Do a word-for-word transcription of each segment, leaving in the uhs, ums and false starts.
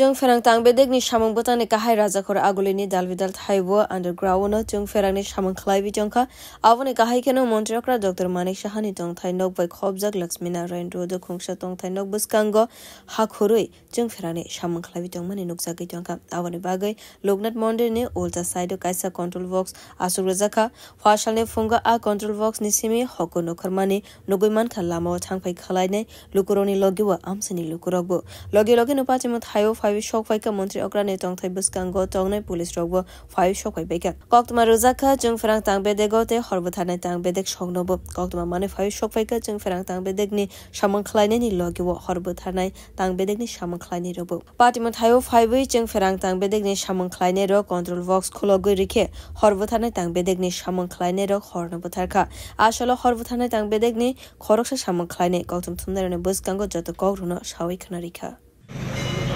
Chwng pherang tang bedekni samung bwtangni kahai Rajakhor Agulini dalbidal thaibo underground-o chwng pherangni samung khlaiwi tongkha. Aboni kahai kheno Montri okra Doctor Manik Sahani tongthai nok bai khopjak Lakshmi Narayan Road-o khungsa tongthai nok bwskango ha khurwi chwng pherangni samung khlaiwi tongmani nukjagwi tongkha. Aboni bagwi Loknath Mondirni ulta side-o kaisa control box aswk rwjakha. Phasalni phungo a control box-ni simi hoko nokharmani nugwi mankha, lamao thangphai khwlainai lukurokni logio amchaini lukurokbo. Logi logino Patimothaio phaiwi sokphaikha Montri okrani tongthai bwskango tongnai police rokbo phaiwi sokphaibaikha. Koktwma rwjakha chwng pherang tang bedego tei hor bwtharnai tang bedek soknobo. Koktwma manwi phaiwi sokphaikha chwng pherang tang bedekni samung khlainaini logio hor bwtharnai tang bedekni samung khlainairokbo. Patimothaio phaiwi chwng pherang tang bedekni samung khlainairok control box khulogwi rikhe hor bwtharnai tang bedekni samung khlainairok horno bwtharkha. Asolo hor bwtharnai tang bedekni khoroksa samung khlainai koktwma thumnairokni bwskango joto kokrokno sawi khna rikha.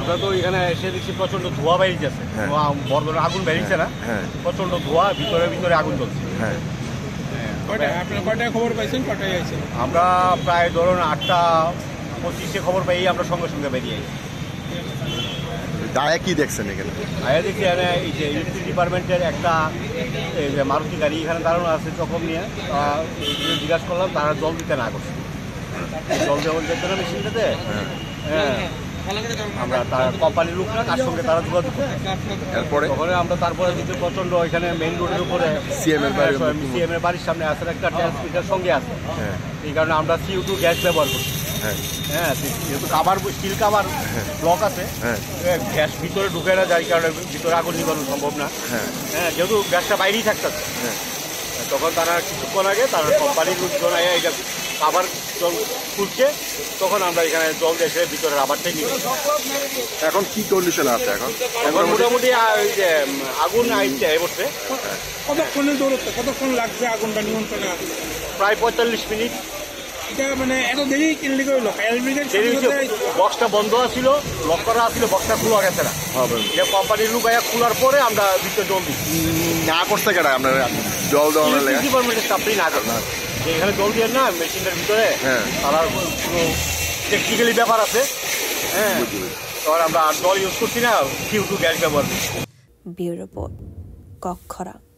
আমরা তো এখানে এসে দেখছি প্রচন্ড ধোঁয়া বাইরে যাচ্ছে। হ্যাঁ। ধোঁয়া, বড় ধরনের আগুন বেরিয়েছে না? হ্যাঁ। প্রচন্ড ধোঁয়া, ভিতরে ভিতরে আগুন জ্বলছে। হ্যাঁ। কয়টা, আপনারা কয়টায় খবর পাইছেন, কয়টায় আইছেন? আমরা প্রায় ধরুন আটটা পঁচিশে খবর পেয়েই আমরা সঙ্গে সঙ্গে বেরিয়ে এসেছি। গায়ে কি দেখছেন এখানে? গায়ে দেখছি এখানে এই যে ইলেকট্রিক ডিপার্টমেন্টের একটা, এই যে মারুতি গাড়ি এখানে দাঁড়ানো আছে চকম নিয়ে, আহ, জিজ্ঞাসা করলাম, তারা জল দিতে না করছে। জল দেওয়ার যে মেশিনটাতে, হ্যাঁ। হ্যাঁ। আমরা তার কোম্পানির লোক না, তার সঙ্গে তারা যোগাযোগ করে। এরপরে? তখন আমরা তারপরে যদি প্রচণ্ড এখানে মেইন রোডের উপরে, সিএম এর বাড়ির হ্যাঁ, মুখোমুখি। সিএম এর বাড়ির সামনে আছে, একটা ট্রান্সমিটার সঙ্গে আছে। হ্যাঁ। এই কারণে আমরা সিও টু গ্যাস ব্যবহার করছি। হ্যাঁ। হ্যাঁ, যেহেতু কাভার, স্টিল কাভার হ্যাঁ। ব্লক আছে, হ্যাঁ। এ, গ্যাস ভিতরে ঢুকে না, যার কারণে ভিতরে আগুন নিবানো সম্ভব না। হ্যাঁ। হ্যাঁ, যেহেতু গ্যাসটা বাইরেই থাকতেছে। হ্যাঁ। তখন তারা কিছুক্ষণ আগে তারা কোম্পানির লোকজন আইয়া এটা কাভার জল খুলছে, তখন আমরা এখানে জল দিয়ে ভিতরে রাবারটাই নিয়ে। এখন কি কন্ডিশন আছে এখন? এখন মোটামুটি, আ, ওই যে, উম, আগুন আইছে এই মুহূর্তে। কতক্ষণে দৌড়চ্ছে, কতক্ষণ লাগছে আগুনটা নিয়ন্ত্রণে আনতে? প্রায় পঁয়তাল্লিশ মিনিট। এটা মানে এত দেরি কিনলে হইলো? ফায়ার ব্রিগেড দেরি সাথে হইছে, সাথে আইছে? বক্সটা বন্ধ আছিল, লক করা আছিল, বক্সটা খোলা গেছে না। হ্যাঁ, বন্ধ। এটা কোম্পানির লোক আইয়া খোলার পরে আমরা ভিতরে জল দিই। উম, না করছে কেন আপনারা? জল দেওয়া না ইলেকট্রিক লাগে? ডিপার্টমেন্টের স্টাফরাই না করে। না। যে এখানে জল দিয়ে না, মেশিনের ভিতরে হ্যাঁ। তারা কোনো টেকনিক্যালি ব্যাপার আছে। হ্যাঁ। বুঝি, বুঝি। তখন আমরা আর জল ইউজ করছি না, সিও টু গ্যাস ব্যবহার করছি। Bureau Report, Kokkhorang.